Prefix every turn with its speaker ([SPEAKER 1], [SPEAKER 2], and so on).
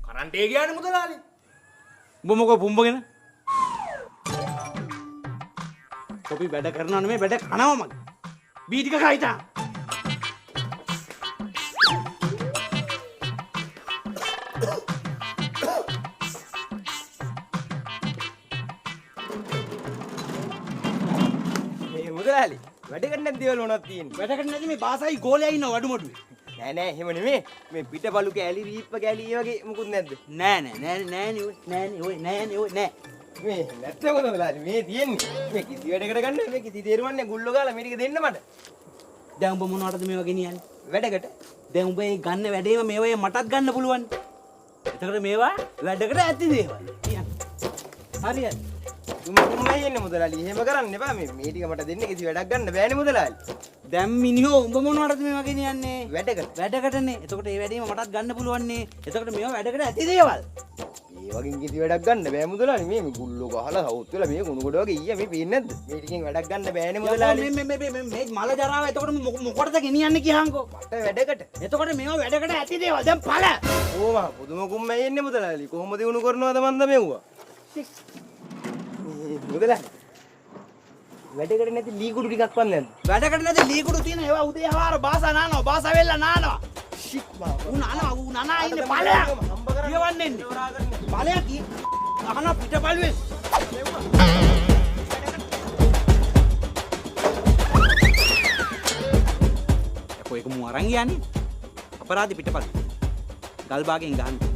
[SPEAKER 1] Current ඒ ගියානේ මුදලාලි.
[SPEAKER 2] උඹ මොකෝ පුම්බගෙන? කොපි වැඩ කරනව නෙමෙයි වැඩ කනවා මගේ. බී ටික කයිතා.
[SPEAKER 3] මේ මුදලාලි වැඩ කරන්න නැති දේවල් මොනවද තියෙන්නේ?
[SPEAKER 2] වැඩ කරන්නේ නැති මේ බාසයි ගෝලයා ඉන්නව වඩුමඩුවේ.
[SPEAKER 3] නෑ නෑ එහෙම නෙමෙයි. මේ පිටපලු කෑලි රීප්ප කෑලි ඒ වගේ මොකුත් නැද්ද?
[SPEAKER 2] නෑ නෑ නෑ නෑනේ ඔය නෑනේ ඔය නෑනේ ඔය නෑ.
[SPEAKER 3] මේ නැත්තම් මොකද මුදලාලි මේ තියෙන්නේ? මේ කිසි වැඩකට ගන්න මේ කිසි තේරුමක් නෑ. ගුල්ලෝ ගාලා මේ ටික දෙන්න මට.
[SPEAKER 2] දැන් උඹ මොනවටද මේවා ගෙනියන්නේ?
[SPEAKER 3] වැඩකට.
[SPEAKER 2] දැන් උඹ ඒ ගන්න වැඩේම මේවා මටත් ගන්න පුළුවන්. එතකොට මේවා වැඩකට ඇති දේවල්. කියන්න. හරියට.
[SPEAKER 3] තුමකුම්මයි එන්නේ මුදලාලි. එහෙම කරන්න එපා. මේ මේ ටික මට දෙන්න කිසි වැඩක් ගන්න බෑනේ මුදලාලි.
[SPEAKER 2] දැන් මිනිහෝ උඹ මොනවටද මේවා ගෙනියන්නේ?
[SPEAKER 3] වැඩකට.
[SPEAKER 2] වැඩකටනේ. එතකොට ඒ වැඩේම මටත් ගන්න පුළුවන් නේ. එතකොට මේවා වැඩකට ඇති දේවල්.
[SPEAKER 3] ඒ වගේ කිසි වැඩක් ගන්න බෑ මුදලාලි. මේ මේ ගුල්ලෝ ගහලා සවුත් වෙලා මේ කුණු ගොඩ වගේ ඊයේ මේ පේන්නේ නැද්ද? මේ ටිකෙන් වැඩක් ගන්න බෑනේ මුදලාලි.
[SPEAKER 2] මේ මේ මේ මේ මල ජරාව එතකොට මොකටද ගෙනියන්නේ කියහන්කෝ?
[SPEAKER 3] මට වැඩකට.
[SPEAKER 2] එතකොට මේවා වැඩකට ඇති දේවල්. දැන් ඵල.
[SPEAKER 3] ඕ මහ පුදුම කුම්මයි එන්නේ මුදලාලි. කොහොම දිනු කරනවද මන්ද මෙව්වා? මුදලාලි වැඩකට නැති ලී කුඩු ටිකක් වන් නැද්ද?
[SPEAKER 2] වැඩකට නැති ලී කුඩු තියෙන ඒවා උදේ හවාර බාසා නානවා. බාසා වෙල්ලා නානවා.
[SPEAKER 3] ෂික් මා.
[SPEAKER 2] ඌ නානවා ඌ නානා ඉන්නේ ඵලයක්. කියවන්නේ එන්නේ. ඵලයක් අහන පිටපළුවේ. යකෝ ඒක මූ අරන් ගියානේ. අපරාධි පිටපළු. ගල් බාගෙන් ගහන්න.